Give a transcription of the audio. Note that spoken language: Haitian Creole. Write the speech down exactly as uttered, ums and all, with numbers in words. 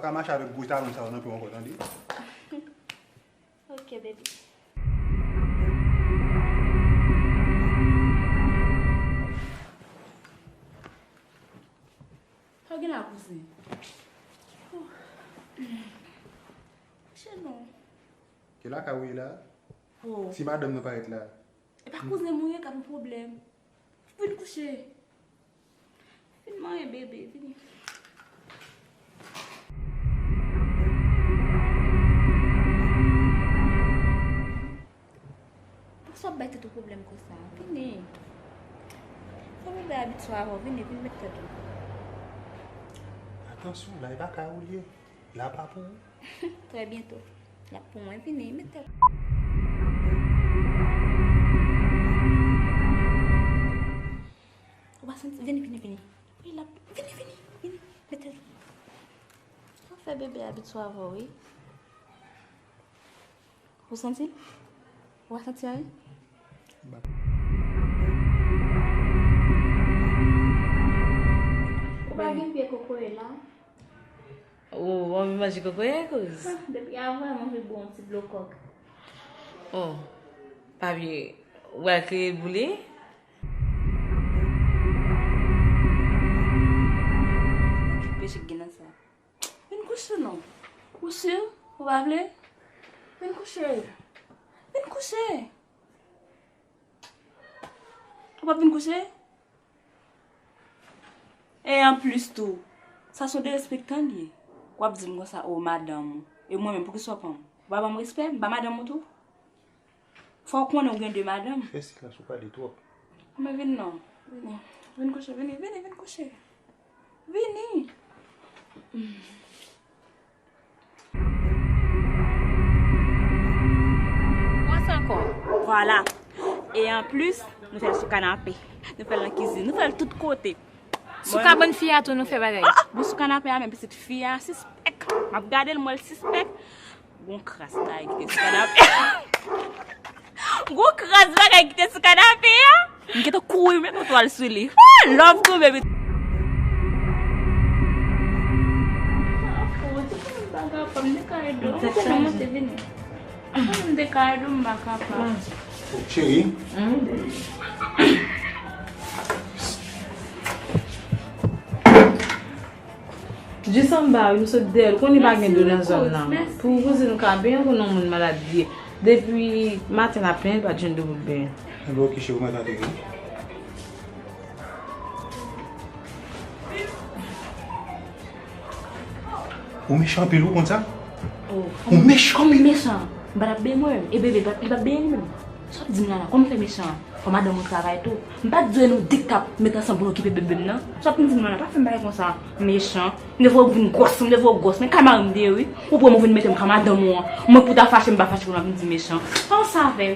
Ka mache avèk gwo talon sa yo nan pye w ankò, tande? Ok, baby. Sa w gen la, kouzen? Kouche non. Ke lakay ou ye la? Oh. Si madanm nan parèt la. E pa kouzen mwen ye k ap yon pwoblèm. Vin kouche. Vin manyen bebe, vini. Poukisa w ap bay tèt ou pwoblèm konsa? Vini. Fò bebe abitye avè w, vini, vin met tèt ou. Atansyon, la e pa kay ou l ye. La pa pou ou. Trè byento. L ap pou mwen, vini, met tèt. Ou pa santi? Vini, vini, vini. Wi, l ap, vini, vini, vini, met tèt. Fò fè bebe abitye avè w, wi. Ou santi l? Ou pa santi anyen? Ou pa gen pye kokoye la? Ou anvi manje kokoye, kouz? Ah, depi avan, m anvi bwè yon ti dlo kòk. Oh, papye, ou pral kreye boule? Ki peche k gen nan sa? Vin kouche non. Ou si? Ou pa vle? Vin kouche. Vin kouche. Ou p ap vin kouche? E anplis tou, sa se yon derespektan li ye. W ap di m konsa, o, madanm ou. E mwen menm, poukisa w pran m? Ou pa ban m respè? M pa madanm ou tou? Fò w konnen w gen de madanm. Fè silans, ou pale twòp. Men vin non. Vini. Vin kouche, vini, vini, vin kouche. Vini. Pran sa ankò. Vwala. E anplis, nou fè l sou kanape. Nou fè l nan kizin. Nou fè l tout kote. Sou kabann fi a tou nou fè bagay. Ah, ah, bon, sou kanape a menm, pitit fi a sispèk. M ap gade l, m wè l sispèk. Gon kras bagay ki te sou kanape a. Gon kras bagay ki te sou kanape a. M gentan kouri met yon twal sou li. Ah, love tou, baby. M te ka edo, m pa kapab. Oh, cheri. Jis anba, wi, m sot dèyè l. Konnen pa gen dlo nan zòn nan. Pou kouzin ou ka benyen konnen yon moun malad li ye. Depi maten l ap plenyen, l pa t jwenn dlo pou l benyen. Enben, ok, cheri, ou mèt antre, wi. Ou mechan anpil, ou konn sa? Oh, ou mechan anpil. Kòman m mechan? M pa t ap benyen mwen menm. E bebe, li pa t benyen li menm. Sa w ap di m la la? Kòman m fè mechan? Fò madanm ou travay tou. M pa t dwe nou de k ap met ansanm pou n okipe bebe m nan. Sa w ap vin di m la la? Pa fè m bagay konsa. Mechan. M te vle w vin gwòs, m te vle w gwòs. Men kay mari m te ye, wi. Ou pran m, ou vin mete m kay madanm ou an. Mwen pou ta fache, m pa fache pou w ap vin di mechan. Sa w sa fè?